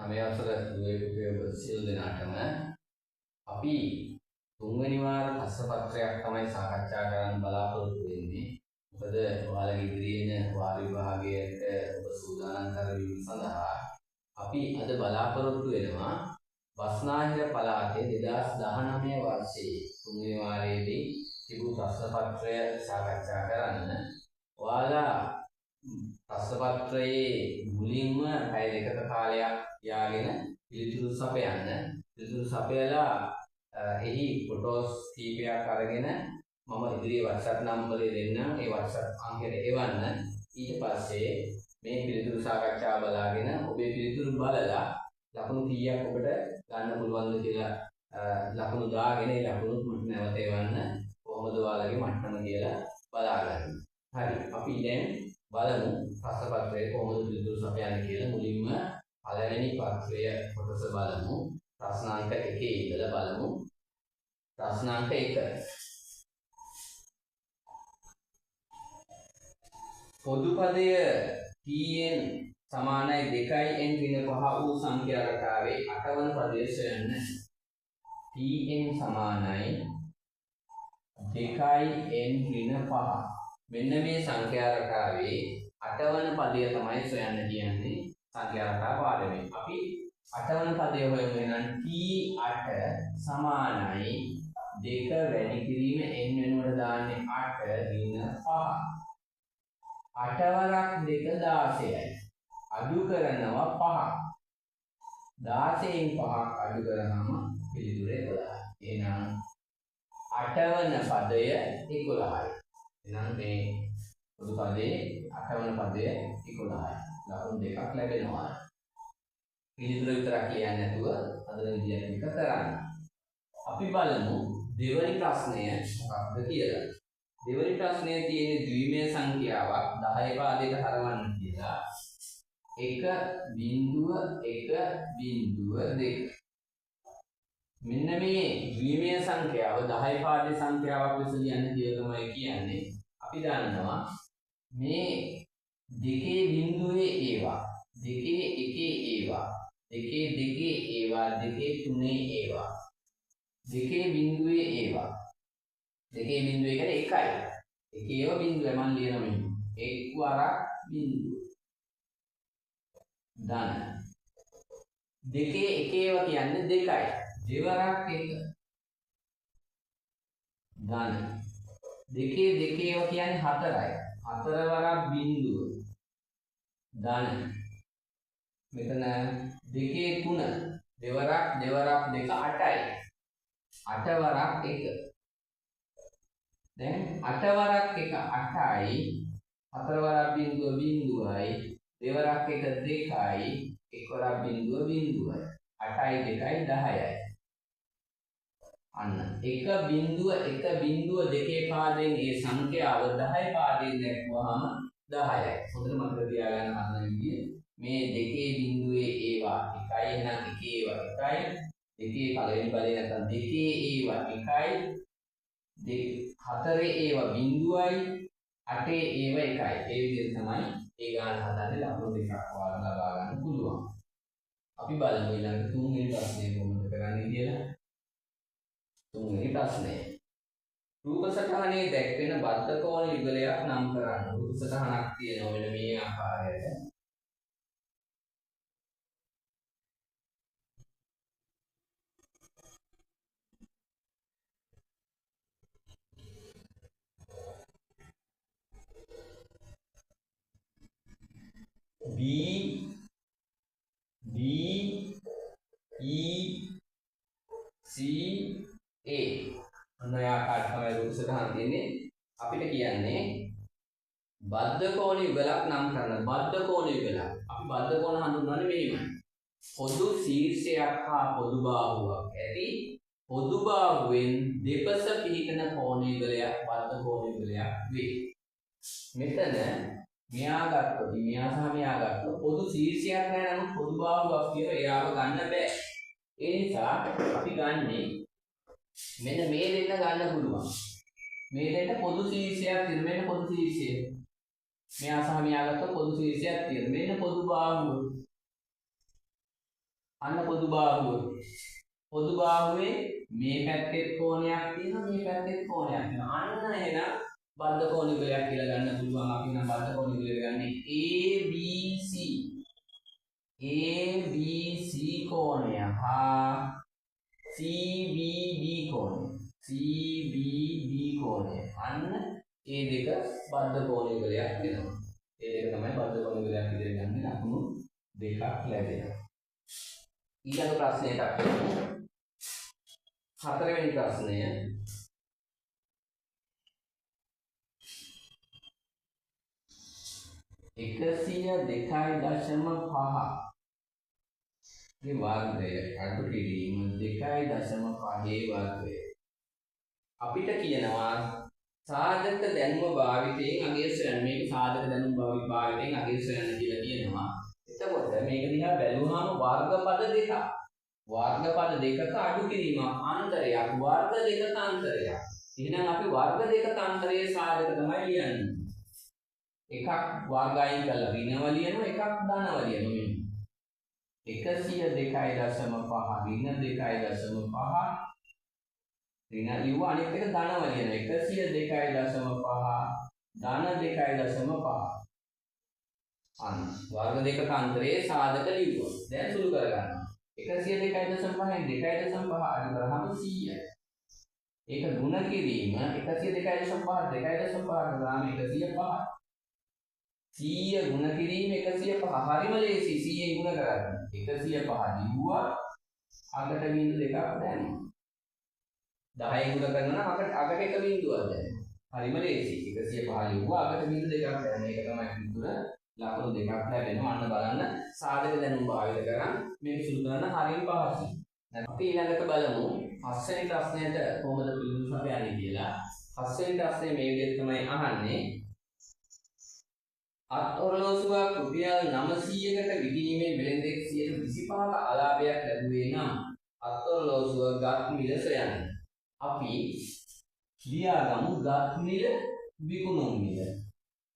9 වසර දුවේ පුතේ ඔබ සියලු දෙනාටම අපි තුන්වෙනි වාර ප්‍රශ්න පත්‍රයක් තමයි සාකච්ඡා කරන්න බලාපොරොත්තු වෙන්නේ. මොකද ඔයාලගේ ඉදිරියේ එන වාර විභාගයට ඔබ සූදානම් කරවීම සඳහා අපි අද බලාපොරොත්තු වෙනවා බස්නාහිර පළාතේ 2019 වර්ෂයේ තුන්වෙනි වාරයේදී තිබූ ප්‍රශ්න පත්‍රය සාකච්ඡා කරන්න. ඔයාලා ප්‍රශ්න පත්‍රයේ මුලින්ම පැය දෙකක කාලයක් තියාගෙන පිළිතුරු සපයන්න. පිළිතුරු සපයලා එහි ෆොටෝස් කීපයක් අරගෙන මම ඉදිරියේ WhatsApp නම්බරය දෙන්නම්. ඒ WhatsApp අංකයට එවන්න. ඊට පස්සේ මේ පිළිතුරු සාකච්ඡාව බලාගෙන ඔබේ පිළිතුරු බලලා ලකුණු කීයක් ඔබට ගන්න පුළුවන්ද කියලා ලකුණු දාගෙන ඒ ලකුණුත් මට නැවත එවන්න. කොහොමද ඔයාලගේ මට්ටම කියලා බලා ගන්න. හරි, අපි දැන් බලමු ප්‍රශ්න පත්‍රය කොහොමද පිළිතුරු සපයන්නේ කියලා. මුලින්ම පළවෙනි පත්‍රය කොටස බලමු. ප්‍රශ්න අංක 1 ඉඳලා බලමු. ප්‍රශ්න අංක 1. පොදු පදය TN සමානයි 2n ඍණ 5 වූ සංඛ්‍යා රටාවේ 8 වන පදය සොයන්න. TN සමානයි 2n ඍණ 5. මෙන්න මේ සංඛ්‍යා රටාවේ 8 වන පදය තමයි සොයන්න කියන්නේ සංඛ්‍යා රටා පාඩමේ. අපි 8 වන පදය හොයමු. එහෙනම් T8 සමානයි 2 වැඩි කිරීම n වෙනුවට දාන්නේ 8 ඍණ 5. 8 වරක් 2 16යි. අඩු කරනවා 5. 16න් 5ක් අඩු කරාම පිළිතුර 11යි. එහෙනම් 8 වන පදය 11යි. එහෙනම් මේ පොදු පදයේ 8 වන පදය 11යි. ලකුණු දෙකක් ලැබෙනවා. පිළිතුර විතරක් ලියන්නේ නැතුව හදන විදියත් එක කරන්න. අපි බලමු දෙවෙනි ප්‍රශ්නය මොකක්ද කියලා. දෙවෙනි ප්‍රශ්නයේ තියෙන ද්විමය සංඛ්‍යාවක් 10 පාදයකට හරවන්න කියලා. 1 0 1 0 2. මෙන්න මේ ද්විමය සංඛ්‍යාව 10 පාදයේ සංඛ්‍යාවක් ලෙස ලියන්න කියලා තමයි කියන්නේ. අපි දන්නවා මේ දෙකේ බිංදුවේ ඒවා, දෙකේ එකේ ඒවා, දෙකේ දෙකේ ඒවා, දෙකේ තුනේ ඒවා, දෙකේ බිංදුවේ ඒවා. දෙකේ බිංදුවේ කියන්නේ 1යි. එකේ ඒවා බිංදුවයි මම ලියනවා මෙන්න. එක් වරක් බිංදුව. ධන. දෙකේ එකේ ඒවා කියන්නේ 2යි. දෙවරක් 1. ධන. දෙකේ දෙකේ ඒවා කියන්නේ 4යි. 4 වරක් බිංදුව. ධන. මෙතන දෙකේ 3. දෙවරක් දෙවරක් 2 8යි. 8 වරක් 1. දැන් 8 වරක් 1 8යි. 4 වරක් බිංදුව බිංදුවයි. දෙවරක් 1 2යි. එක් වරක් බිංදුව බිංදුවයි. 8යි 2යි 10යි. අන්න 1 බිංදුව 1 බිංදුව දෙකේ පාදයෙන් ඒ සංඛ්‍යාව 10 පාදයෙන් දැක්වුවාම 10යි. හොඳට මතක තියාගන්න හදන විදිය. මේ දෙකේ බිංදුවේ ඒවා 1යි. එහෙනම් එකේ ඒවා 1යි. දෙකේ පළවෙනි බලය නැත්නම් දෙකේ ඒවා 1යි. හතරේ ඒවා බිංදුවයි. අටේ ඒවා 1යි. ඒ විදිහට තමයි ඒ ගාන හදන්නේ. ලකුණු දෙකක් ඔයාලා ලබා ගන්න පුළුවන්. අපි බලමු ඊළඟ තුන්වෙනි ප්‍රශ්නය කොහොමද කරන්නේ කියලා. තුන්වෙනි ප්‍රශ්නය. රූප සටහනේ දැක්වෙන බද්ධ කෝණ යුගලයක් නම් කරන්න. රූප සටහනක් තියෙනවා මෙන්න මේ ආකාරයට. B D E C A. ඔන්න ඔය ආකාරයට තමයි රූප සටහන තියෙන්නේ. අපිට කියන්නේ බද්ධ කෝණ යුගලක් නම් කරන්න. බද්ධ කෝණ යුගලක්. අපි බද්ධ කෝණ හඳුන්වන්නේ මෙහෙමයි. පොදු ශීර්ෂයක් හා පොදු බාහුවක් ඇති පොදු බාහුවෙන් දෙපස පිහිටන කෝණ යුගලයක් බද්ධ කෝණ යුගලයක් වේ. මෙතන මෙයා ගත්තොත් මෙයා සහ මෙයා ගත්තොත් පොදු ශීර්ෂයක් නෑ, නමුත් පොදු බාහුවක් කියලා එයාව ගන්න බෑ. ඒ නිසා අපි ගන්නේ මෙන්න මේ දෙන්න ගන්න පුළුවන්. මේ දෙන්න පොදු ශීර්ෂයක් තියෙන. මෙන්න පොදු ශීර්ෂය. මෙයා සහ මෙයා ගත්තොත් පොදු ශීර්ෂයක් තියෙන. මෙන්න පොදු බාහුව. අන්න පොදු බාහුව. පොදු බාහුවේ මේ පැත්තෙත් කෝණයක් තියෙනවා, මේ පැත්තෙත් කෝණයක් තියෙනවා. අන්න එහෙනම් බද්ධ කෝණ යුගලයක් කියලා ගන්න පුළුවන්. අපි නම් බද්ධ කෝණ යුගලය ගන්නේ ABC. ABC කෝණය හා CBD කෝණය. CBD කෝණය. අන්න ඒ දෙක බද්ධ කෝණ යුගලයක් වෙනවා. ඒ දෙක තමයි බද්ධ කෝණ යුගලයක් විදිහට ගන්න ලකුණු දෙකක් ලැබෙනවා. ඊළඟ ප්‍රශ්නයට අපි යමු. හතරවෙනි ප්‍රශ්නය. 102.5 ගේ වර්ගය අඩු කිරීම 2.5 වර්ගය. අපිට කියනවා සාධක දැනුම භාවිතයෙන් අගය සොයන්න. මේක සාධක දැනුම භාවිතයෙන් අගය සොයන්න කියලා කියනවා. එතකොට මේක දිහා බැලුවාම වර්ගපද දෙකක්. වර්ගපද දෙකක අඩු කිරීම අන්තරයක්, වර්ග දෙකක අන්තරයක්. එහෙනම් අපි වර්ග දෙකක අන්තරයේ සාධක තමයි ලියන්නේ. එකක් වර්ග අයින් කරලා ඍණව ලියනවා, එකක් ධනව ලියනවා. මෙන්න 102.5 ඍණ 2.5 ඍණ ලිව්වා, අනිත් එක ධනව ලියනවා. 102.5 ධන 2.5. අන්න වර්ග දෙකක අන්තරයේ සාධක ලිව්වා. දැන් සුළු කරගන්නවා. 102.5න් 2.5 අඩු කරාම 100යි. ඒක ගුණ කිරීම 102.5 2.5 කරාම 105යි. 100 ගුණ කිරීම 105. හරිම ලේසි 100න් ගුණ කරන්න. 105 ලිව්වා, අගට බිංදු දෙකක් දැම්මා. 10 ගුණ කරනවා නම් අගට එක බිංදුවක් දැම්මා. හරිම ලේසි. 105 ලිව්වා, අගට බිංදු දෙකක් දැම්මා. මේක තමයි පිළිතුර. ලකුණු දෙකක් ලැබෙනවා. අන්න බලන්න සාධක දැනුම භාවිත කරන් මේක සුළු කරන්න හරිම පහසුයි. දැන් අපි ඊළඟට බලමු පස්වෙනි ප්‍රශ්නයට කොහොමද පිළිතුරු සපයන්නේ කියලා. පස්වෙනි ප්‍රශ්නේ මේ විදිහට තමයි අහන්නේ. අත් ඔරලෝසුවක් රුපියල් 900කට විකිණීමෙන් වෙළෙන්දෙක් 25ක අලාභයක් ලැබුවේ නම් අත් ඔරලෝසුව ගත් මිල සොයන්න. අපි ලියාගමු ගත් මිල විකුණුම් මිල.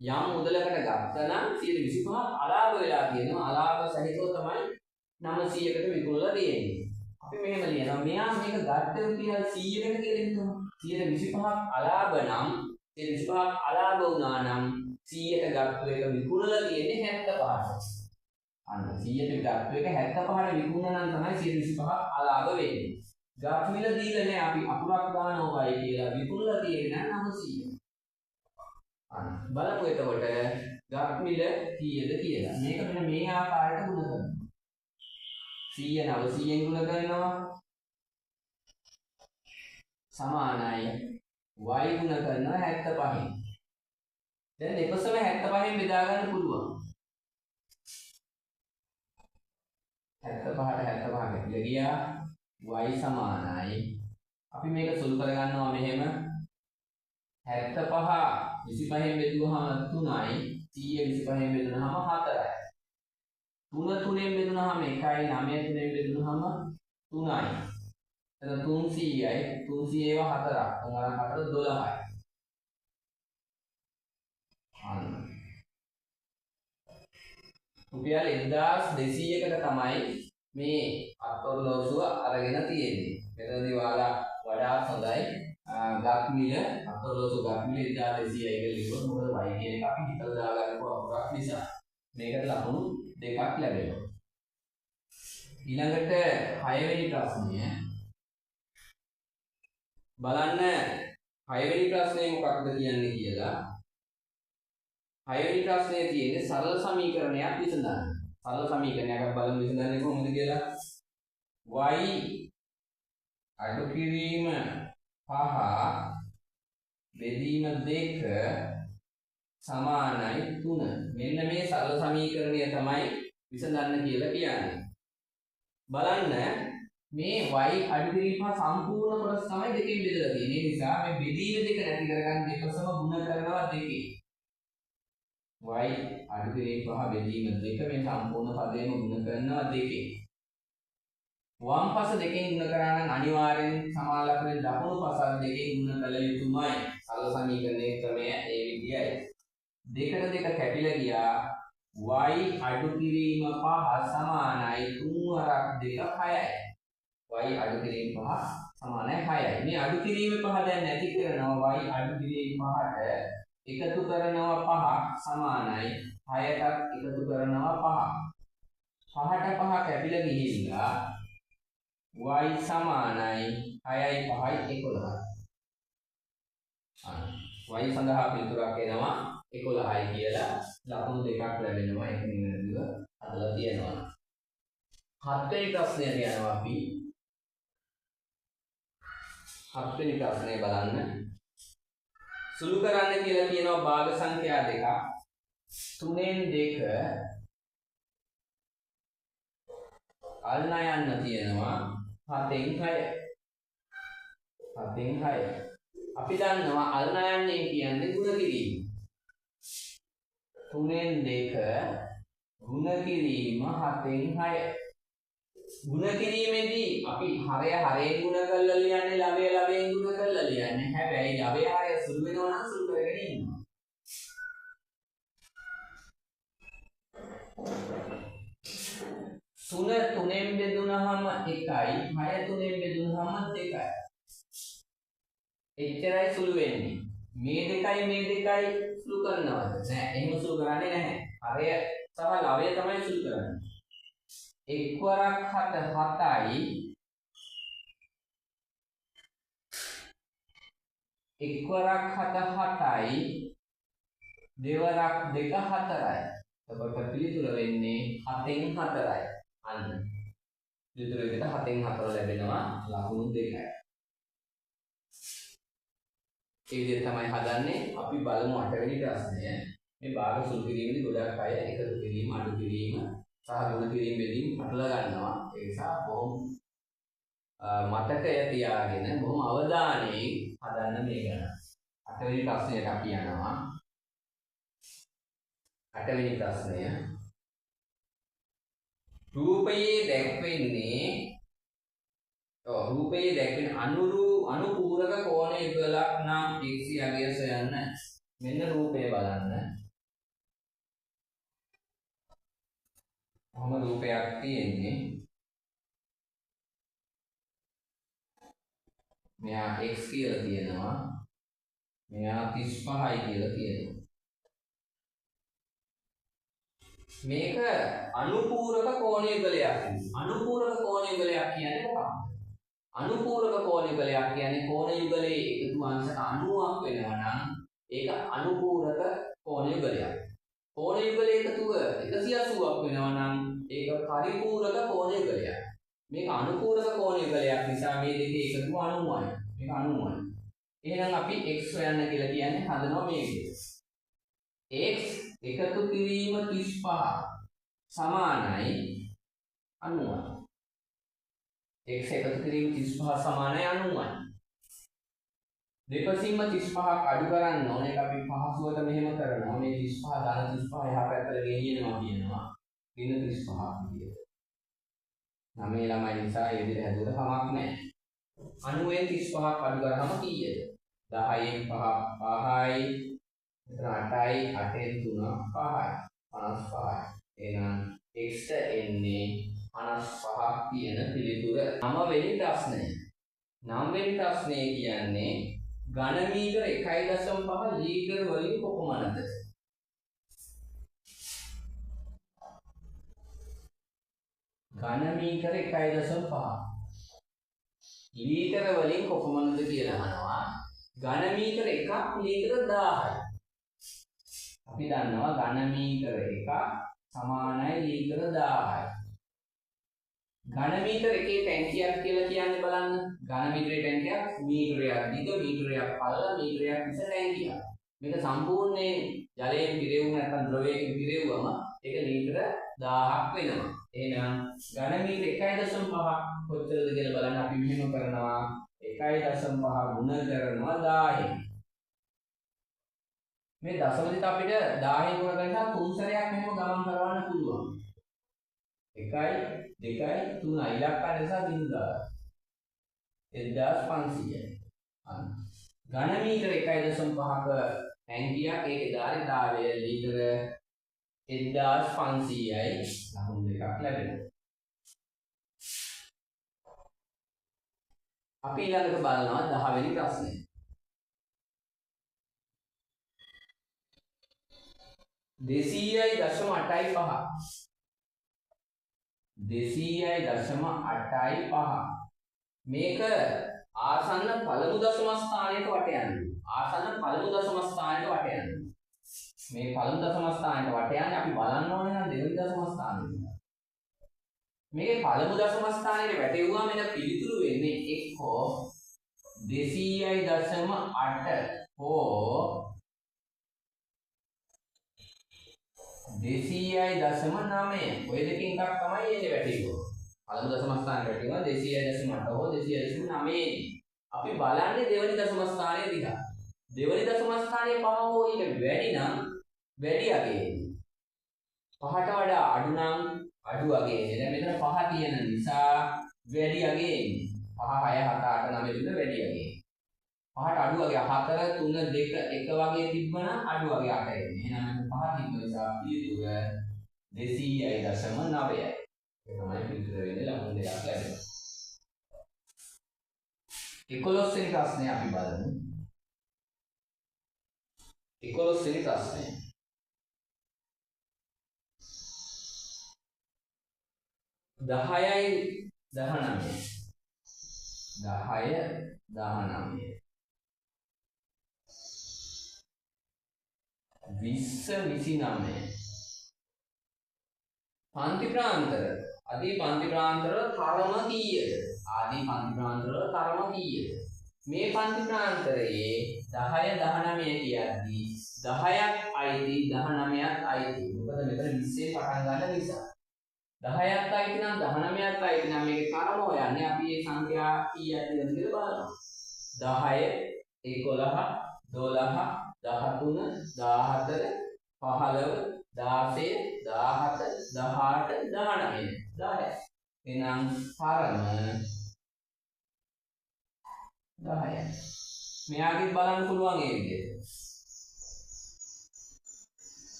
යම් මුදලකට ගත්තා නම් 25ක් අලාභ වෙලා තියෙනවා. අලාභ සහිතව තමයි 900කට විකුණලා තියෙන්නේ. අපි මෙහෙම ලියනවා. මෙයා මේක ගත්ත රුපියල් 100කට කියලා හිතමු. 25ක් අලාභ නම් 25ක් අලාභ වුණා නම් 100ට ගත්ත එක විකුණලා තියෙන්නේ 75ට. අන්න 100ට ගත්ත එක 75ට විකුණනා නම් තමයි 25ක් අලාභ වෙන්නේ. ගත් මිල දීලා නෑ, අපි අකුරක් දානවා වයි කියලා විකුණලා තියෙන්නේ නම් 900. අන්න බලමු එතකොට ගත් මිල කීයද කියලා. මේක මෙන්න මේ ආකාරයට ගුණ කරනවා. 100 900න් ගුණ කරනවා සමානයි y ගුණ කරනවා 75න්. දැන් දෙපසම 75න් බෙදා ගන්න පුළුවන්. 75ට 75 කැපිලා ගියා. y සමානයි. අපි මේක සුළු කරගන්නවා මෙහෙම. 75 25න් බෙදුවහම 3යි, 100 25න් බෙදුනහම 4යි. 3 3න් බෙදුනහම 1යි, 9 3න් බෙදුනහම 3යි. එතන 300යි, 300 ඒවා 4ක්. 3 4 12යි. අන්න රුපියල් 1200කට තමයි මේ අත්ඔරලෝසුව අරගෙන තියෙන්නේ. මෙතනදී ඔයාලා වඩාත් හොඳයි ගත් මිල අත්ඔරලෝසුව ගත් මිල 1200යි කියලා ලිව්වොත්, මොකද y කියන එක අපි හිතලා දාගන්න අකුරක් නිසා මේකට ලකුණු දෙකක් ලැබෙනවා. ඊළඟට 6 වෙනි ප්‍රශ්නය බලන්න. 6 වෙනි ප්‍රශ්නේ මොකක්ද කියන්නේ කියලා. 6 වෙනි ප්‍රශ්නේ තියෙන්නේ සරල සමීකරණයක් විසඳන්න. සරල සමීකරණයක් අපි බලමු විසඳන්නේ කොහොමද කියලා. y අඩු කිරීම 5 බෙදීම 2 සමානයි 3. මෙන්න මේ සරල සමීකරණය තමයි විසඳන්න කියලා කියන්නේ. බලන්න මේ y අඩු කිරීම පහ සම්පූර්ණ කොටස තමයි දෙකෙන් බෙදලා තියෙන්නේ. ඒ නිසා මේ බෙදීම දෙක නැති කරගන්න දෙපසම ගුණ කරනවා දෙකෙන්. y අඩු කිරීම පහ බෙදීම දෙක මේ සම්පූර්ණ පදයම ගුණ කරනවා දෙකෙන්. වම් පස දෙකෙන් ගුණ කරා නම් අනිවාර්යෙන් සමාන ලකුණෙන් දකුණු පසත් දෙකෙන් ගුණ කළ යුතුමයි. සරල සමීකරණයේ ක්‍රමය ඒ විදියයි. දෙකට දෙක කැපිලා ගියා. y අඩු කිරීම 5 සමානයි 3 වරක් 2 6යි. Y අඩු කිරීම 5 සමානයි 6යි. මේ අඩු කිරීම 5 දැන් නැති කරනවා. Y අඩු කිරීම 5ට එකතු කරනවා 5 සමානයි 6ටත් එකතු කරනවා 5. 5ට 5 කැපිලා ගිහිල්ලා y සමානයි 6යි 5යි 11යි. Y සඳහා පිළිතුරක් එනවා 11යි කියලා ලකුණු දෙකක් ලැබෙනවා. ඒක නිවැරදිව හදලා තියෙනවා. හත්වෙනි ප්‍රශ්නයට යනවා අපි. හත්වෙනි ප්‍රශ්නය බලන්න. සුළු කරන්න කියලා කියනවා භාග සංඛ්‍යා දෙකක්. 3න් 2 අල්නා යන්න තියෙනවා 7න් 6. 7න් 6. අපි දන්නවා අල්නා යන්නේ කියන්නේ ගුණ කිරීම. 3න් 2 ගුණ කිරීම 7න් 6. ගුණ කිරීමේදී අපි හරය හරයෙන් ගුණ කරලා ලියන්නේ, ලවය ලවයෙන් ගුණ කරලා ලියන්නේ. හැබැයි ලවය හරය සුළු වෙනවා නම් සුළු කරගෙන ඉන්නවා. තුන තුනෙන් බෙදුනහම 1යි, 6 තුනෙන් බෙදුනහම 2යි. එච්චරයි සුළු වෙන්නේ. මේ දෙකයි මේ දෙකයි සුළු කරනවද? නෑ, එහෙම සුළු කරන්නේ නැහැ. හරය සහ ලවය තමයි සුළු කරන්නේ. එක් වරක් 7 7යි, එක් වරක් 7 7යි, දෙවරක් 2 4යි. එතකොට පිළිතුර වෙන්නේ 7න් 4යි. අන්න පිළිතුර විදිහට 7න් 4 ලැබෙනවා ලකුණු දෙකයි. ඒ විදිහට තමයි හදන්නේ. අපි බලමු 8වෙනි ප්‍රශ්නය. මේ භාග සුළු කිරීමේදී ගොඩක් අය එකතු කිරීම, අඩු කිරීම සහ ගුණ කිරීම බෙදීම් පටල ගන්නවා. ඒ නිසා බොහොම මතකය තියාගෙන බොහොම අවධානයෙන් හදන්න මේ ගණන. 8වෙනි ප්‍රශ්නයට අපි යනවා. 8වෙනි ප්‍රශ්නය. රූපයේ දැක්වෙන්නේ රූපයේ දැක්වෙන අනුපූරක කෝණ යුගලක් නම් x යගය සොයන්න. මෙන්න රූපය බලන්න. කොහොම රූපයක් තියෙන්නේ? මෙයා x කියලා තියෙනවා. මෙයා 35යි කියලා තියෙනවා. මේක අනුපූරක කෝණ යුගලයක්. අනුපූරක කෝණ යුගලයක් කියන්නේ මොකක්ද? අනුපූරක කෝණ යුගලයක් කියන්නේ කෝණ යුගලයේ එකතු අංශක 90ක් වෙනවා නම් ඒක අනුපූරක කෝණ යුගලයක්. කෝණ යුගලයේ එකතුව 180ක් වෙනවා නම් ඒක පරිපූරක කෝණ යුගලයක්. මේක අනුපූරක කෝණ යුගලයක් නිසා මේ දෙකේ එකතුව 90යි. මේක 90යි. එහෙනම් අපි x හොයන්න කියලා කියන්නේ හදනවා මේ විදිහට. x එකතු කිරීම 35 සමානයි 90යි. x එකතු කිරීම 35 සමානයි 90යි. දෙපසින්ම 35ක් අඩු කරන්න ඕනේ. ඒක අපි පහසුවට මෙහෙම කරනවා. මේ 35 ධන 35 එහා පැත්තට ගෙනියනවා කියනවා. ඍණ 35ක් විදියට. නමේ ළමයි නිසා ඒ විදිහට හැදුවට කමක් නැහැ. 90න් 35ක් අඩු කරාම කීයද? 10න් 5 5යි. මෙතන 8යි 8න් 3 5යි. 55යි. එහෙනම් x එන්නේ 55ක් කියන පිළිතුර. 9වෙනි ප්‍රශ්නය. 9වෙනි ප්‍රශ්නය කියන්නේ ඝන මීටර 1.5 ලීටර් වලින් කොපමණද? ඝන මීටර 1.5 ලීටර වලින් කොපමණද කියලා අහනවා. ඝන මීටර එකක් ලීටර 1000යි. අපි දන්නවා ඝන මීටර එකක් සමානයි ලීටර 1000යි. ඝන මීටර එකේ ටැංකියක් කියලා කියන්නේ බලන්න. ඝන මීටරේ ටැංකියක් මීටරයක් දිග, මීටරයක් පළල, මීටරයක් විස ටැංකියක්. මේක සම්පූර්ණයෙන් ජලයෙන් පිරෙවුන නැත්නම් ද්‍රවයකින් පිරෙව්වම ඒක ලීටර 1000ක් වෙනවා. එහෙනම් ඝන මීටර 1.5 කොච්චරද කියලා බලන්න. අපි මෙහෙම කරනවා 1.5 ගුණ කරනවා 1000න්. මේ දශම දෙක අපිට 1000න් ගුණ කරන නිසා තුන් සැරයක් මෙහෙම ගමන් කරවන්න පුළුවන්. 1 2 3 ඉලක්ක නිසා බිංදු දාගන්න. 1500යි. අන්න. ඝන මීටර 1.5ක ටැංකියක් ඒකේ ධාරිතාවය ලීටර 1500යි ලකුණු දෙකක් ලැබෙනවා. අපි ඊළඟට බලනවා 10 වෙනි ප්‍රශ්නය. 200.85 200.85 මේක ආසන්න පළමු දශම ස්ථානයට වට යන්නේ. ආසන්න පළමු දශම ස්ථානයට වට යන්නේ. මේ පළමු දශම ස්ථානයට වට යන්නේ අපි බලන්න ඕනේ නම් දෙවෙනි දශම ස්ථානෙට. මේකේ පළමු දශම ස්ථානයට වැටෙව්වම එන පිළිතුරු වෙන්නේ එක්කෝ 200.8 හෝ 200.9. ඔය දෙකෙන් එකක් තමයි එන්නේ වැටෙව්වොත්. පළමු දශම ස්ථානයට වැටෙව්වම 200.8 හෝ 200.9 එන්නේ. අපි බලන්නේ දෙවෙනි දශම ස්ථානය දිහා. දෙවෙනි දශම ස්ථානයේ පහ හෝ ඊට වැඩි නම් වැඩි අගය එන්නේ. පහට වඩා අඩු නම් අඩු අගය එන්නේ. දැන් මෙතන පහ තියෙන නිසා වැඩි අගය එන්නේ. 5 6 7 8 9 තුන වැඩි අගය. පහට අඩු අගය 4 3 2 1 වගේ තිබ්බනම් අඩු අගය 8 එන්නේ. එහෙනම් මෙතන පහ තිබ්බ නිසා පිළිතුර 200.9යි. ඒ තමයි පිළිතුර වෙන්නේ. ලකුණු දෙකක් ලැබෙනවා. 11 වෙනි ප්‍රශ්නය අපි බලමු. 11 වෙනි ප්‍රශ්නය. 10යි 19. 10 19. 20 29. පන්ති ප්‍රාන්තර ආදී පන්ති ප්‍රාන්තර තරම කීයද? ආදී පන්ති ප්‍රාන්තර තරම කීයද? මේ පන්ති ප්‍රාන්තරයේ 10 19 කියද්දී 10ක් අයිති 19ක් අයිති. මොකද මෙතන 20 පටන් ගන්න නිසා. 10ක් අයිති නම් 19ක් අයිති නම් මේකේ තරම හොයන්නේ අපි මේ සංඛ්‍යා කීයක් තියෙනවද කියලා බලනවා. 10 11 12 13 14 15 16 17 18 19 10. එහෙනම් තරම 10යි. මෙයාගෙත් බලන්න පුළුවන් ඒ විදිහට.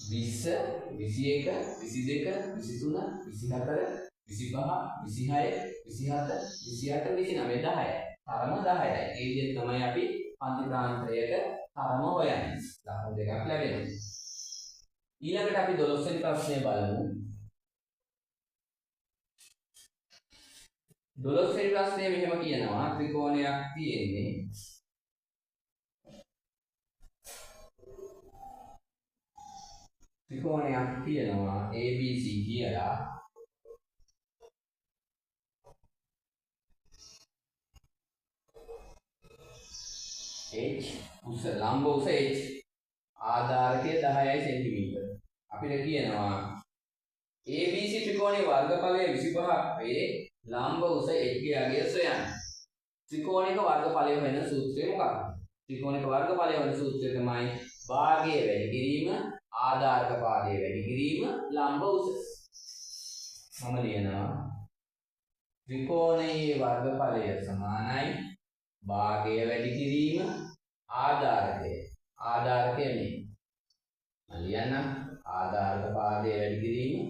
20 21 22 23 24 25 26 27 28 29 10යි. තරම 10යි. ඒ විදිහට තමයි අපි පන්ති ප්‍රාන්තයක තරම හොයන්නේ. ලකුණු දෙකක් ලැබෙනවා. ඊළඟට අපි 12 වෙනි ප්‍රශ්නය බලමු. 12 වෙනි ප්‍රශ්නය මෙහෙම කියනවා. ත්‍රිකෝණයක් තියෙන්නේ. ත්‍රිකෝණයක් තියෙනවා ABC කියලා. H උස ලම්බ උස H ආධාරකය 10යි සෙන්ටිමීටර්. අපිට කියනවා ABC ත්‍රිකෝණයේ වර්ගඵලය 25ක් වේ. ලම්බ උස H ගේ අගය සොයන්න. ත්‍රිකෝණයක වර්ගඵලය හොයන සූත්‍රය මොකක්ද? ත්‍රිකෝණයක වර්ගඵලය හොයන සූත්‍රය තමයි භාගය වැඩි කිරීම ආධාරක පාදය වැඩි කිරීම ලම්බ උස. මම ලියනවා ත්‍රිකෝණයේ වර්ගඵලය සමානයි භාගය වැඩි කිරීම ආධාරකය. ආධාරකය මේ මම ලියන්නම් ආධාරක පාදය වැඩි කිරීම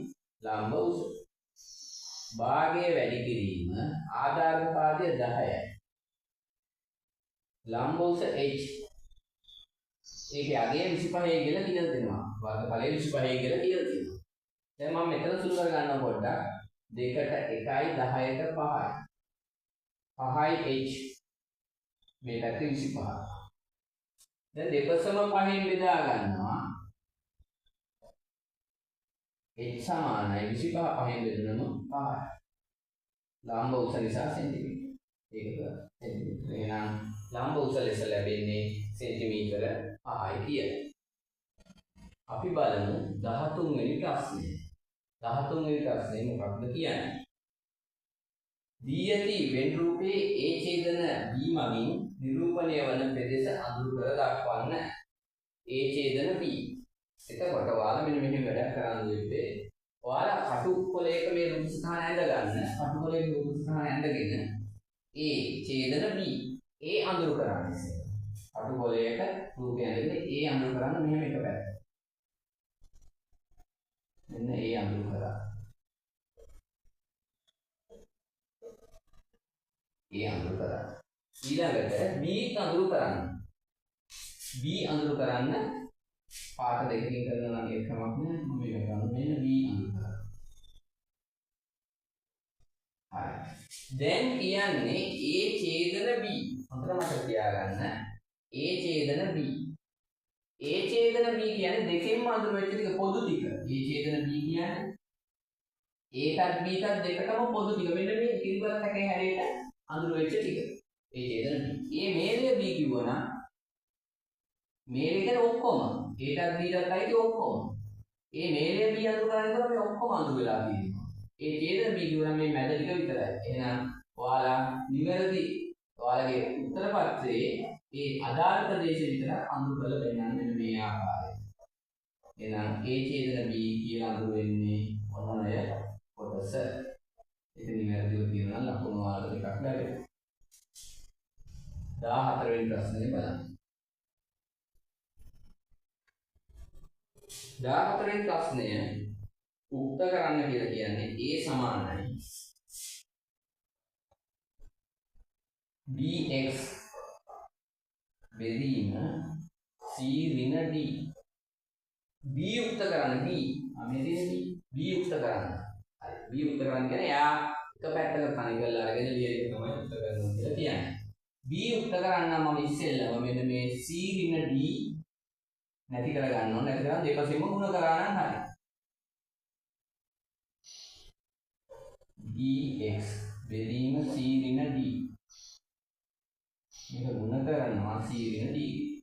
ලම්බ උස. භාගය වැඩි කිරීම ආධාරක පාදය 10යි. ලම්බ උස h. ඒකේ අගය 25 කියලා කියලා දෙනවා. වර්ගඵලය 25 කියලා කියලා තියෙනවා. දැන් මම මෙතන සුළු කර ගන්නවා පොඩ්ඩක්. 2ට 1යි 10ට 5යි. 5යි h මේ පැත්තේ 25. දැන් දෙපසම පහෙන් බෙදා ගන්නවා. h සමානයි 25 පහෙන් බෙදුනම 5යි. ලම්බ උස නිසා සෙන්ටිමීටර. ඒක සෙන්ටිමීටර. එහෙනම් ලම්බ උස ලෙස ලැබෙන්නේ සෙන්ටිමීටර 5යි කියලා. අපි බලමු 13 වෙනි ප්‍රශ්නය. 13 වෙනි ප්‍රශ්නේ මොකක්ද කියන්නේ? දී ඇති වෙන් රූපයේ A ඡේදන B මගින් නිරූපණය වන පෙදෙස අඳුරු කර දක්වන්න. A ඡේදන B. එතකොට ඔයාලා මෙන්න මෙහෙම වැඩක් කරන්න දෙන්නේ. ඔයාලා කටු කොලයක මේ රූප ස්ථාන ඇඳ ගන්න. කටු කොලයක රූප ස්ථාන ඇඳගෙන A ඡේදන B A අඳුරු කරන්න ඉස්සෙල්ලා. කටු කොලයක රූපය ඇඳගෙන A අඳුරු කරන්න මෙහෙම එක පැත්තක්. මෙන්න A අඳුරු කරා. A අඳුරු කරා. ඊළඟට B අඳුරු කරන්න. B අඳුරු කරන්න පාට දෙකකින් කරනවා නම් ඒක කමක් නෑ. මම මේක කරන්න. මෙන්න B අඳුරු කරා. හරි. දැන් කියන්නේ A ඡේදන B. හොඳට මතක තියාගන්න. A ඡේදන B. A ඡේදන B කියන්නේ දෙකෙන්ම අඳුරු වෙච්ච ටික පොදු ටික. A ඡේදන B කියන්නේ A ටත් B ටත් දෙකටම පොදු ටික. මෙන්න මේ කිරිබත් එකේ හැරේට අඳුරු වෙච්ච ටික. A ඡේදන B. A මේලය B කිව්වනම් මේලය කියන්නේ ඔක්කොම. A ටත් B ටත් අයිති ඔක්කොම. A මේලය B අඳුරු කරන්නේ මේ ඔක්කොම අඳුරු වෙලා තියෙනවා. A ඡේදන B කිව්වනම් මේ මැද ටික විතරයි. එහෙනම් ඔයාලා නිවැරදි ඔයාලගේ උත්තර පත්‍රයේ ඒ අදාළ ප්‍රදේශය විතරක් අඳුරු කරලා පෙන්නන්න මෙන්න මේ ආකාරයට. එහෙනම් A ඡේදන B කියලා අඳුරු වෙන්නේ ඔන්න ඔය කොටස. ඒක නිවැරදිව කියනවා නම් ලකුණු ඔයාලට දෙකක් ලැබෙනවා. 14 වෙනි ප්‍රශ්නේ බලන්න. 14 වෙනි ප්‍රශ්නය උක්ත කරන්න කියලා කියන්නේ A සමානයි bx බෙදීම c ඍණ d. b යුක්ත කරන්න b මේ තියෙන b b යුක්ත කරන්න. හරි b යුක්ත කරන්න කියන්නේ එයා එක පැත්තකට තනි කරලා අරගෙන ලියන එක තමයි යුක්ත කරනවා කියලා කියන්නේ. b යුක්ත කරන්න නම් මම ඉස්සෙල්ලම මෙන්න මේ c ඍණ d නැති කර ගන්න ඕන. නැති කරන් දෙපසෙම ගුණ කරා නම් හරි. bx බෙදීම c ඍණ d මේක ගුණ කරනවා c ඍණ d ගේ.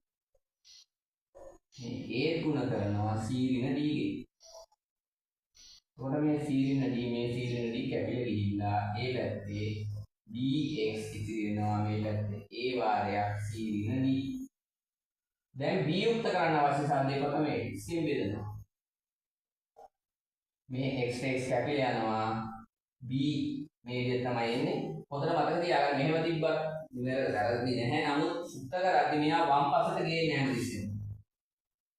මේ a ගුණ කරනවා c ඍණ d ගේ. එතකොට මේ c ඍණ d මේ c ඍණ d කැපිලා ගිහිල්ලා ඒ පැත්තේ dx ඉතිරි වෙනවා මේ පැත්තේ a වාරයක් c ඍණ d. දැන් b යුක්ත කරන්න අවශ්‍ය සාධකය මේ x ගෙන් බෙදනවා. මේ x x කැපිලා යනවා b මේ විදිහට තමයි එන්නේ. හොඳට මතක තියාගන්න මෙහෙම තිබ්බත් නිවැරදි වැරදි නැහැ. නමුත් උත්තර කරද්දි මෙයා වම් පසට ගේන්නේ නැහැ හැමතිස්සෙම.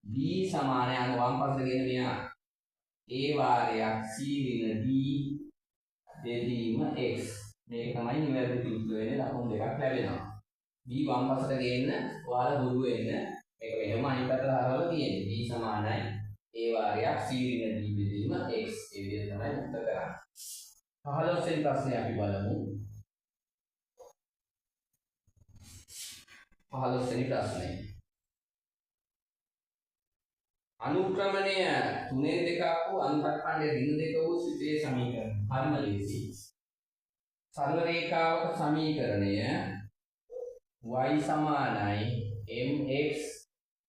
b සමානයි අන්න වම් පසට ගේන මෙයා a වාරයක් c ඍණ d බෙදීම x. මේක තමයි නිවැරදි පිළිතුර වෙන්නේ. ලකුණු දෙකක් ලැබෙනවා. b වම් පසට ගේන්න ඔයාලා හුරු වෙන්න. මේක මෙහෙම අනිත් පැත්තට හරවලා තියෙන්නේ. b සමානයි a වාරයක් c ඍණ d බෙදීම x. ඒ විදිහට තමයි උත්තර කරන්නේ. 15 වෙනි ප්‍රශ්නේ අපි බලමු. 15 වෙනි ප්‍රශ්නය. අනුක්‍රමණය 3න් 2ක් වූ අන්තර්ඛණ්ඩය ඍණ 2 වූ ත්‍රිතේ සමීකරණ. හරිම ලේසි. සරල රේඛාවක සමීකරණය y සමානයි mx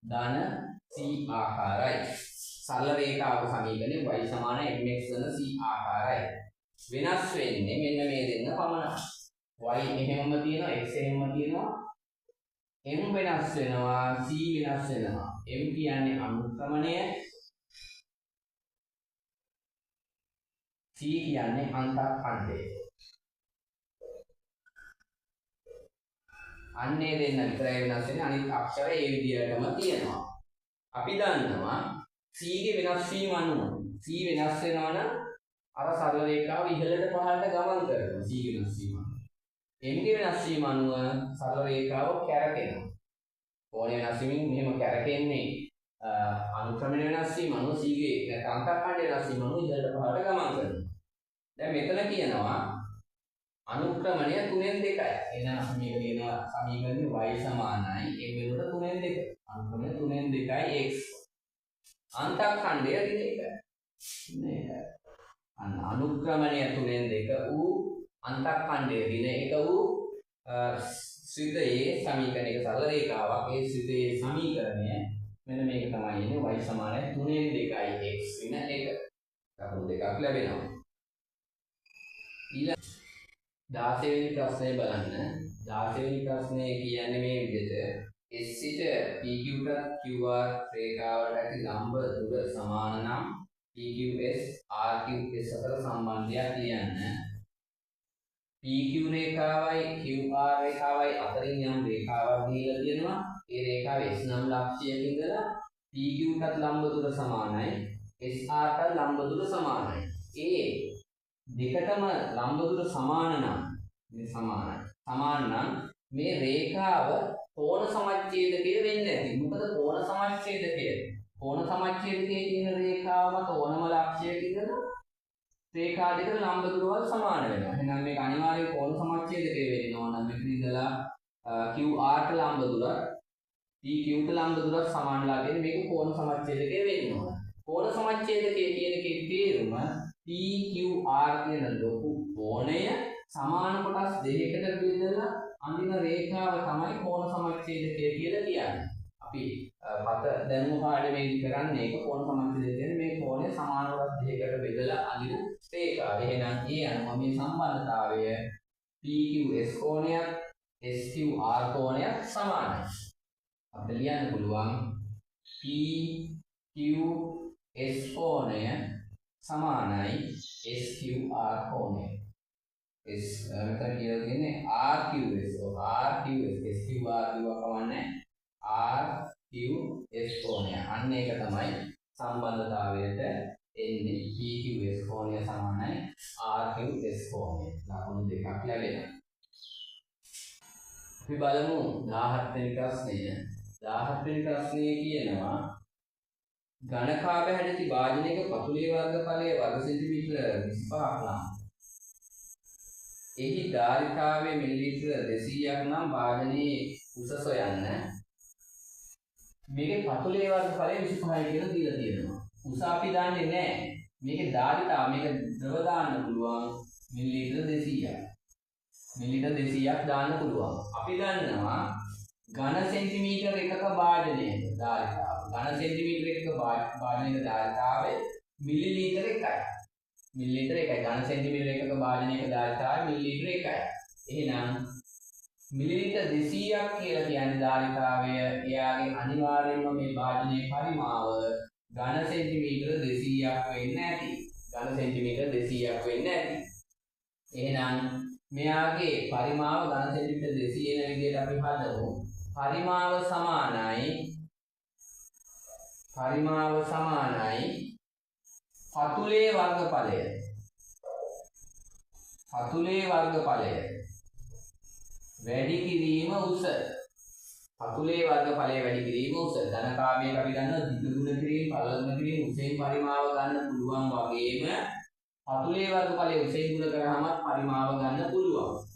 ධන c ආකාරයි. සරල රේඛාවක සමීකරණය y සමානයි mx ධන c ආකාරයි. වෙනස් වෙන්නේ මෙන්න මේ දෙන්න පමණයි. y එහෙමම තියෙනවා x එහෙමම තියෙනවා. m වෙනස් වෙනවා c වෙනස් වෙනවා. m කියන්නේ අනුක්‍රමණය c කියන්නේ අන්තර්ඛණ්ඩය. අන්නේ දෙන්න විතරයි වෙනස් වෙන්නේ. අනිත් අක්ෂර ඒ විදිහටම තියෙනවා. අපි දන්නවා c ගේ වෙනස් වීම අනුව c වෙනස් වෙනවා නම් අර සරල රේඛාව ඉහළට පහළට ගමන් කරනවා c ගේ වෙනස් වීම අනුව. m ගේ වෙනස් වීම අනුව සරල රේඛාව කැරකෙනවා. කෝණය වෙනස් වීමෙන් මෙහෙම කැරකෙන්නේ අනුක්‍රමණ වෙනස් වීම අනුව c ගේ නැත්නම් අන්තර්ඛණ්ඩය වෙනස් වීම අනුව ඉහළට පහළට ගමන් කරනවා. දැන් මෙතන කියනවා අනුක්‍රමණය 3න් 2යි. එහෙනම් අපි මේක ලියනවා සමීකරණය y සමානයි m වෙනුවට 3න් 2. අනුක්‍රමණය 3න් 2යි x. අන්තර්ඛණ්ඩය ඍණ 1යි. ඍණ 1යි. අන්න අනුක්‍රමණය 3න් 2 වූ අන්තර්ඛණ්ඩය ඍණ 1 වූ ත්‍රිතයේ සමීකරණයක සරල රේඛාවක්. ඒ ත්‍රිතයේ සමීකරණය මෙන්න මේක තමයි එන්නේ y සමානයි 3න් 2යි x ඍණ 1. ලකුණු දෙකක් ලැබෙනවා. ඊළඟ 16 වෙනි ප්‍රශ්නය බලන්න. 16 වෙනි ප්‍රශ්නය කියන්නේ මේ විදිහට S සිට PQ ට QR රේඛාවට ඇති ලම්බ දුර සමාන නම් PQS RQS අතර සම්බන්ධයක් ලියන්න. PQ රේඛාවයි QR රේඛාවයි අතරින් යම් රේඛාවක් දීලා තියෙනවා. ඒ රේඛාව S නම් ලක්ෂ්‍යයක ඉඳලා PQ ටත් ලම්බ දුර සමානයි. SR ට ලම්බ දුර සමානයි. ඒ දෙකටම ලම්බ දුර සමාන නම් මේ සමානයි. සමාන නම් මේ රේඛාව කෝණ සමච්ඡේදකය වෙන්නේ නැති. මොකද කෝණ සමච්ඡේදකය කෝණ සමච්ඡේදකයේ තියෙන රේඛාව මත ඕනම ලක්ෂයක ඉඳලා රේඛා දෙකට ලම්බ දුරවල් සමාන වෙනවා. එහෙනම් මේක අනිවාර්යයෙන් කෝණ සමච්ඡේදකය වෙන්න ඕන. මෙතන ඉඳලා QR ට ලම්බ දුරත් PQ ට ලම්බ දුරත් සමාන වෙලා තියෙන මේක කෝණ සමච්ඡේදකය වෙන්න ඕන. කෝණ සමච්ඡේදකය කියන එකේ තේරුම PQR කියන ලොකු කෝණය සමාන කොටස් දෙකකට බෙදලා අඳින රේඛාව තමයි කෝණ සමච්ඡේදකය කියලා කියන්නේ. අපි පත දැනුම පාඩමේදී කරන්නේ ඒක කෝණ සමච්ඡේදකය කියන්නේ මේ කෝණය සමාන කොටස් දෙකකට බෙදලා අඳින රේඛාව. එහෙනම් ඒ අනුව මේ සම්බන්ධතාවය PQS කෝණයත් SQR කෝණයත් සමානයි. අපිට ලියන්න පුළුවන් PQS කෝණය සමානයි SQR කෝණය. S මෙතන කියලා තියෙන්නේ RQS. ඔව් RQS SQR කිව්වා කමන්නේ RQS කෝණය. අන්න ඒක තමයි සම්බන්ධතාවයට එන්නේ. PQS කෝණය සමානයි RQS කෝණය. ලකුණු දෙකක් ලැබෙනවා. අපි බලමු 17 වෙනි ප්‍රශ්නය. 17 වෙනි ප්‍රශ්නයේ කියනවා ඝනකාභ හැඩති භාජනයක පතුලේ වර්ගඵලය වර්ග සෙන්ටිමීටර 25ක් නම් එහි ධාරිතාවය මිලිලීටර 200ක් නම් භාජනයේ උස සොයන්න. මේකේ පතුලේ වර්ගඵලය 25යි කියලා දීලා තියෙනවා. උස අපි දන්නේ නැහැ. මේකේ ධාරිතාව මේක ද්‍රව දාන්න පුළුවන් මිලිලීටර 200ක්. මිලිලීටර 200ක් දාන්න පුළුවන්. අපි දන්නවා ඝන සෙන්ටිමීටර එකක භාජනයක ධාරිතාව. ඝන සෙන්ටිමීටර එකක භාජනයක ධාරිතාවය මිලිලීටර 1යි. මිලිලීටර 1යි. ඝන සෙන්ටිමීටර එකක භාජනයක ධාරිතාවය මිලිලීටර 1යි. එහෙනම් මිලිලීටර 200ක් කියලා කියන්නේ ධාරිතාවය එයාගේ අනිවාර්යයෙන්ම මේ භාජනයේ පරිමාව ඝන සෙන්ටිමීටර 200ක් වෙන්න ඇති. ඝන සෙන්ටිමීටර 200ක් වෙන්න ඇති. එහෙනම් මෙයාගේ පරිමාව ඝන සෙන්ටිමීටර 200 එන විදිහට අපි හදමු. පරිමාව සමානයි පතුලේ වර්ගඵලය. පතුලේ වර්ගඵලය වැඩි කිරීම උස. පතුලේ වර්ගඵලය වැඩි කිරීම උස. ධනකාභයක අපි දන්නවා දිග ගුණ කිරීම පළල ගුණ කිරීම උසෙන් පරිමාව ගන්න පුළුවන් වගේම පතුලේ වර්ගඵලය උසෙන් ගුණ කරාම පරිමාව ගන්න පුළුවන්.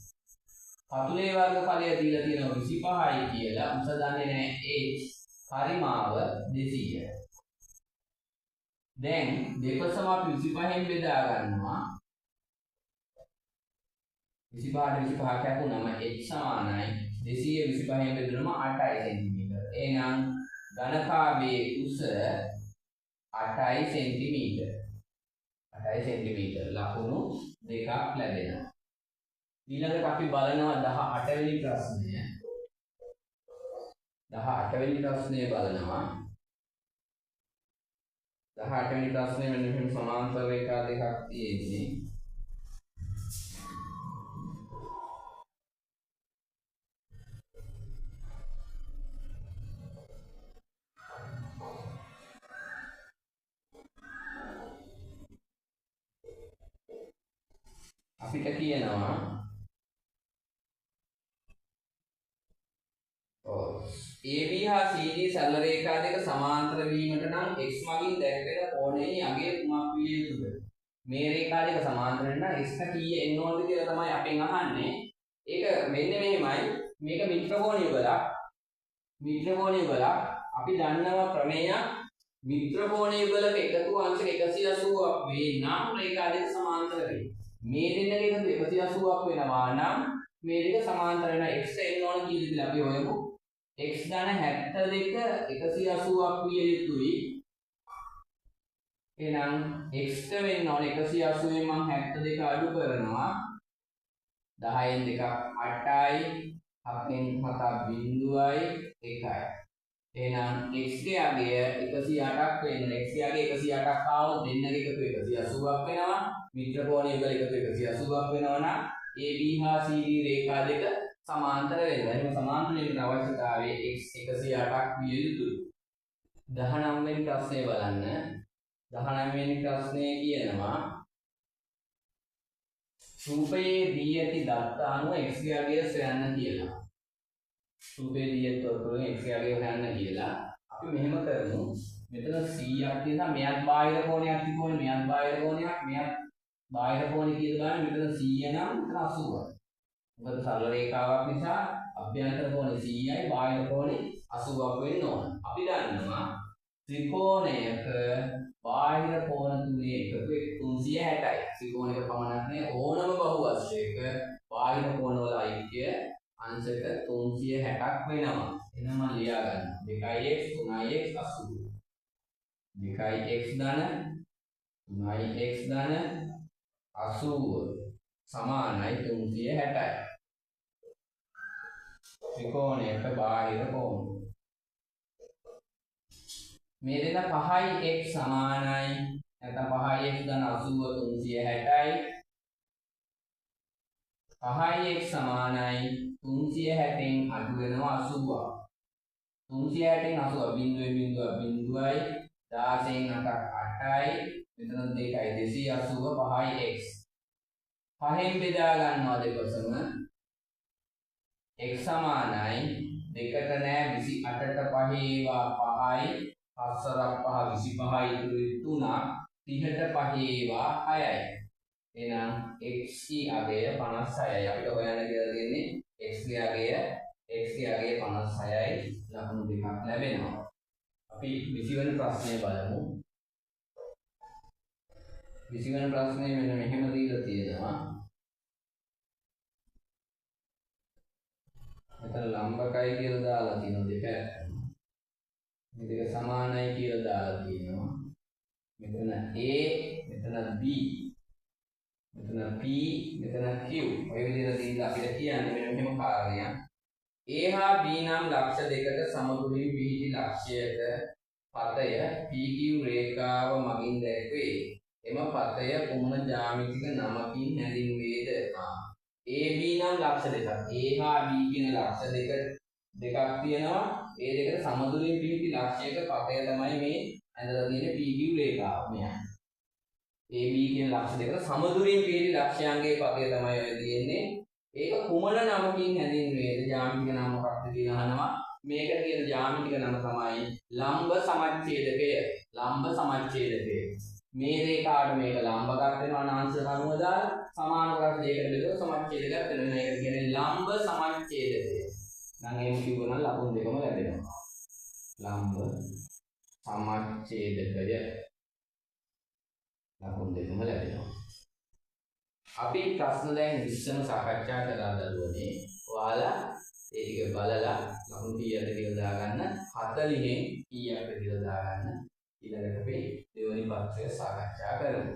පතුලේ වර්ගඵලය දීලා තියෙනවා 25යි කියලා. උස දන්නේ නැහැ h. පරිමාව 200. දැන් දෙපසම අපි 25න් බෙදා ගන්නවා. 25ට 25 කැපුණම h සමානයි 225න් බෙදුනම 8යි සෙන්ටිමීටර. එහෙනම් ඝනකාභයේ උස 8යි සෙන්ටිමීටර. 8යි සෙන්ටිමීටර. ලකුණු දෙකක් ලැබෙනවා. ඊළඟට අපි බලනවා 18 වෙනි ප්‍රශ්නය. 18 වෙනි ප්‍රශ්නය බලනවා. 18 වෙනි ප්‍රශ්නේ මෙන්න මෙහෙම සමාන්තර රේඛා දෙකක් තියෙන්නේ. අපිට කියනවා AB හා CD සරල රේඛා දෙක සමාන්තර වීමට නම් x මගින් දැක්වෙන කෝණයේ අගය කුමක් විය යුතුද? මේ රේඛා දෙක සමාන්තර වෙන්න නම් x ට කීය එන්න ඕනද කියලා තමයි අපෙන් අහන්නේ. ඒක මෙන්න මෙහෙමයි. මේක මිත්‍ර කෝණ යුගලක්. මිත්‍ර කෝණ යුගලක්. අපි දන්නවා ප්‍රමේයක් මිත්‍ර කෝණ යුගලක එකතු අංශක 180ක් වේ නම් රේඛා දෙක සමාන්තර වේ. මේ දෙන්නගේ එකතු 180ක් වෙනවා නම් මේ දෙක සමාන්තර වෙනවා. x එන්න ඕන කීයද කියලා අපි හොයමු. x ධන 72 180ක් විය යුතුයි. එහෙනම් x ට වෙන්න ඕන 180න් මං 72 අඩු කරනවා. 10න් 2ක් 8යි 7න් 7ක් 0යි 1යි. එහෙනම් x ගේ අගය 108ක් වෙන්න. x ගේ අගය 108ක් ආවොත් දෙන්නගේ එකතු 180ක් වෙනවා. මිත්‍ර කෝණ යුගල එකතු 180ක් වෙනවා නම් AB හා CD රේඛා දෙක සමාන්තර වෙනවා. එහෙනම් සමාන්තර වීමට අවශ්‍යතාවය x 108ක් විය යුතුයි. 19 වෙනි ප්‍රශ්නය බලන්න. 19 වෙනි ප්‍රශ්නය කියනවා රූපයේ දී ඇති දත්ත අනුව x ගේ අගය සොයන්න කියලා. රූපයේ දී ඇති තොරතුරුෙන් x ගේ අගය හොයන්න කියලා. අපි මෙහෙම කරමු. මෙතන 100ක් තියෙනවා. මෙයත් බාහිර කෝණයක් තිබුණේ. මෙයත් බාහිර කෝණයක්. මෙයත් බාහිර කෝණේ කියලා බලන්න. මෙතන 100 නම් මෙතන 80යි. මොකද සරල රේඛාවක් නිසා අභ්‍යන්තර කෝණේ 100යි බාහිර කෝණේ 80ක් වෙන්න ඕන. අපි දන්නවා ත්‍රිකෝණයක බාහිර කෝණ තුනේ එකතු 360යි. ත්‍රිකෝණයක පමණක් නෙවෙයි ඕනම බහුවර්ෂයක බාහිර කෝණවල අයික්‍ය අංශක 360ක් වෙනවා. එහෙනම් මම ලියා ගන්නවා. 2x 3x 80. 2x ධන 3x ධන 80 සමානයි 360යි. ත්‍රිකෝණයක බාහිර කෝණ මේ දෙන 5x සමානයි නැත්නම් 5x ධන 80 360යි. 5x සමානයි 360න් අඩු වෙනවා 80ක්. 360න් 80 0.0 0යි 16න් 8ක් 8යි මෙතන 2යි 280 5x. පහෙන් බෙදා ගන්නවා දෙකොසම x සමානයි දෙකට නෑ 28ට පහේවා 5යි 4 5 25 ඉතුරු 3ක් 30ට පහේවා 6යි. එහෙනම් x ගේ අගය 56යි. අපිට හොයන්න කියලා තියෙන්නේ x ගේ අගය x ගේ අගය 56යි. ලකුණු දෙකක් ලැබෙනවා. අපි 20 වෙනි ප්‍රශ්නය බලමු. 20 වෙනි ප්‍රශ්නේ මෙන්න මෙහෙම දීලා තියෙනවා. මෙතන ලම්බකයි කියලා දාලා තියෙනවා දෙපැත්තම. මේ දෙක සමානයි කියලා දාලා තියෙනවා. මෙතන A, මෙතන B, මෙතන P, මෙතන Q. ඔය විදිහට දීලා අපිට කියන්නේ මෙන්න මෙහෙම කාරණයක්. A හා B නම් ලක්ෂ දෙකට සමදුරින් පිහිටි ලක්ෂයක පතය PQ රේඛාව මගින් දැක්වේ. එම පතය කුමන ජ්‍යාමිතික නමකින් හැඳින්වේද? AB නම් ලක්ෂ දෙකක්. A හා B කියන ලක්ෂ දෙකක් තියෙනවා. ඒ දෙකට සමදුරින් පිහිටි ලක්ෂයක පතය තමයි මේ ඇඳලා තියෙන PQ රේඛාව. මෙයා AB කියන ලක්ෂ දෙකට සමදුරින් පිහිටි ලක්ෂයන්ගේ පතය තමයි ඔය තියෙන්නේ. ඒක කුමන නමකින් හැඳින්වේද? ජ්‍යාමිතික නම මොකක්ද කියලා අහනවා. මේක තියෙන ජ්‍යාමිතික නම තමයි ලම්බ සමච්ඡේදකය. ලම්බ සමච්ඡේදකය. මේ රේඛාවට මේක ලම්බකක් වෙනවා අනාංශ අනුව දාලා සමාන කොටස් දෙකකට බෙදුවොත් සමච්ඡේදකයක් වෙනවා. ඒකට කියන්නේ ලම්බ සමච්ඡේදකය. නම් එහෙම කිව්වනම් ලකුණු දෙකම ලැබෙනවා. ලම්බ සමච්ඡේදකය ලකුණු දෙකම ලැබෙනවා. අපි ප්‍රශ්න දැන් 20ම සාකච්ඡා කරලා දරුවනේ. ඔයාලා ඒ ටික බලලා ලකුණු කීයක්ද කියලා දාගන්න. 40න් කීයක්ද කියලා දාගන්න. ඊළඟට අපි දෙවෙනි පත්‍රය සාකච්ඡා කරමු.